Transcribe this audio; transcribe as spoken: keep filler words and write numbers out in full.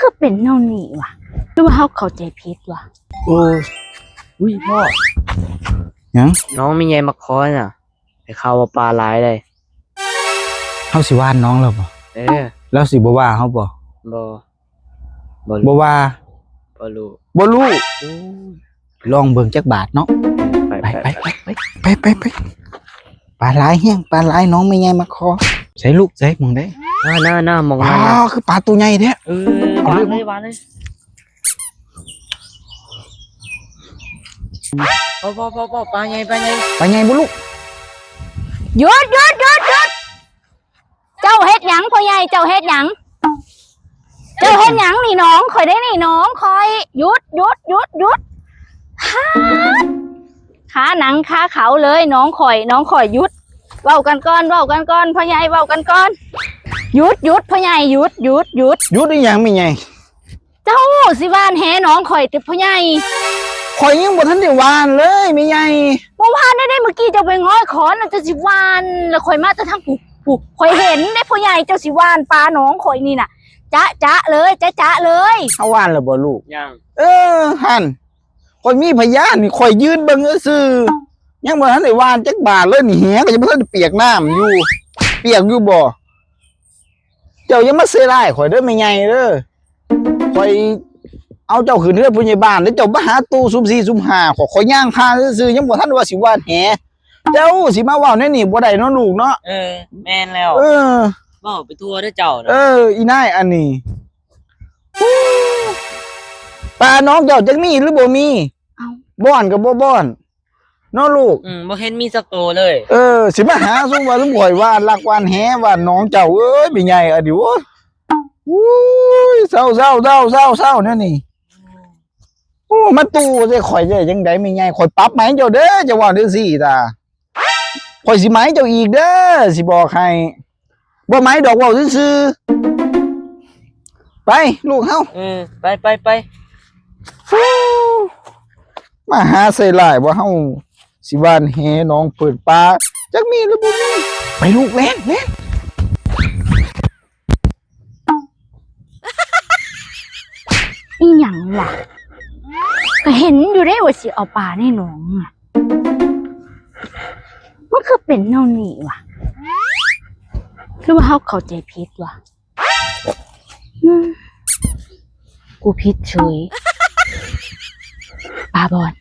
คือเป็นแนวนี้วะ หรือว่าเฮาเข้าใจผิดวะ โอ้ อุ้ยพ่อ หยัง น้องแม่ใหญ่มาขอน่ะ ให้ข้าวว่าปลาหลายเลย เฮาสิหว่านน้องแล้วบ่ เออ แล้วสิบ่ว่าเฮาบ่ บ่ บ่รู้ บ่ว่า บ่รู้ บ่รู้ โอ้ย ลองเบิ่งจักบาทเนาะ ไป ไป ไป ไป ไป ไป ไป ไป ปลาหลายแฮง ปลาหลาย น้องแม่ใหญ่มาขอ ใส่ลูก ใส่หม่องใด หน้า หน้า หน้า หม่อง อ้า นั้นน่ะ ว คือปลาตัวใหญ่แท้ เออ เอา หว่าน ลูก เลย หว่านเลย พ่อ พ่อ พ่อ พ่อ ปลาใหญ่ ปลาใหญ่ ปลาใหญ่บ่ลูก หยุด หยุด หยุด หยุด เจ้าเฮ็ดหยังพ่อใหญ่ เจ้าเฮ็ดหยัง เจ้าเฮ็ดหยัง นี่น้องข่อยเด้ นี่น้องข่อย หยุด หยุด หยุด หยุด ฮาด คาหนังคาเขาเลย น้องข่อย น้องข่อย หยุด เว้ากันก่อน เว้ากันก่อน พ่อใหญ่ เว้ากันก่อน หยุด หยุด พ่อใหญ่ หยุด หยุด หยุด หยุดอีหยังแม่ใหญ่ เจ้าสิหว่านแหน้องข่อยติพ่อใหญ่ ข่อยยังบ่ทันได้หว่านเลยแม่ใหญ่ บ่หว่านได้ เมื่อกี้เจ้าไปง้อยขอนน่ะ เจ้าสิหว่าน แล้วข่อยมาแต่ทางผูก ผูก ข่อยเห็นเด้พ่อใหญ่ เจ้าสิหว่านปลาน้องข่อยนี่น่ะ จ๊ะจ๊ะเลย จ๊ะจ๊ะเลย เอาหว่านแล้วบ่ลูก ยัง เออ หั่น ข่อยมีพยานนี่ ข่อยยืนเบิ่งซื่อๆ ยังบ่ทันได้หว่านจักบาทเลย นี่แหก็ยังบ่ทันได้เปียกน้ำอยู่ เปียกอยู่บ่ เจ้าอย่ามาใส่ร้ายข่อยเด้อแม่ใหญ่เด้อ ข่อยเอาเจ้าขึ้นเฮือนผู้ใหญ่บ้าน แล้วเจ้ามาหาตู้ซุ่มสี่ซุ่มห้า ข่อย ข่อยย่างผ่านซื่อๆ ยังบ่ทันว่าสิหว่านแห เจ้าสิมาเว้าแนวนี้บ่ได้เนาะลูกเนาะ เออ แม่นแล้ว เออ เว้าไปทั่วเด้อเจ้านะ เออ อีนายอันนี้ ปลาน้องเจ้าจักมีหรือบ่มี เอ้า บ้อนก็บ่บ้อน เนาะลูก อืม บ่เห็นมีสักตัวเลย เออ สิมาหาซุมว่าซุมข่อยหว่านลักหว่านแหหว่านน้องเจ้า เอ้ย แม่ใหญ่อะดิ โอ้ย อุ้ย เศร้า เศร้า เศร้า เศร้า เศร้า นั่นนี่ โอ้ มาตู้ใส่ข่อยได้จั่งใดแม่ใหญ่ ข่อยปรับใหม่เจ้าเด้อ เจ้าเว้าจั่งซี้ตา ข่อยสิใหม่เจ้าอีกเด้อ สิบอกให้ บ่ใหม่ดอก เว้าซื่อๆ ไป ลูกเฮา เออ ไป ไป ไป ฟู้ มาหาใส่ร้ายว่าเฮาสิหว่านแหน้องเปิดปลา จักมีหรือบ่มี ไปลูก แล่น แล่น อีหยังวะ ก็เห็นอยู่เด้ว่าสิเอาปลาในหนองอะ มันคือเป็นแนวนี้วะ หรือว่าเฮาเข้าใจผิดวะ อืม กูผิดเฉย ปลาบอน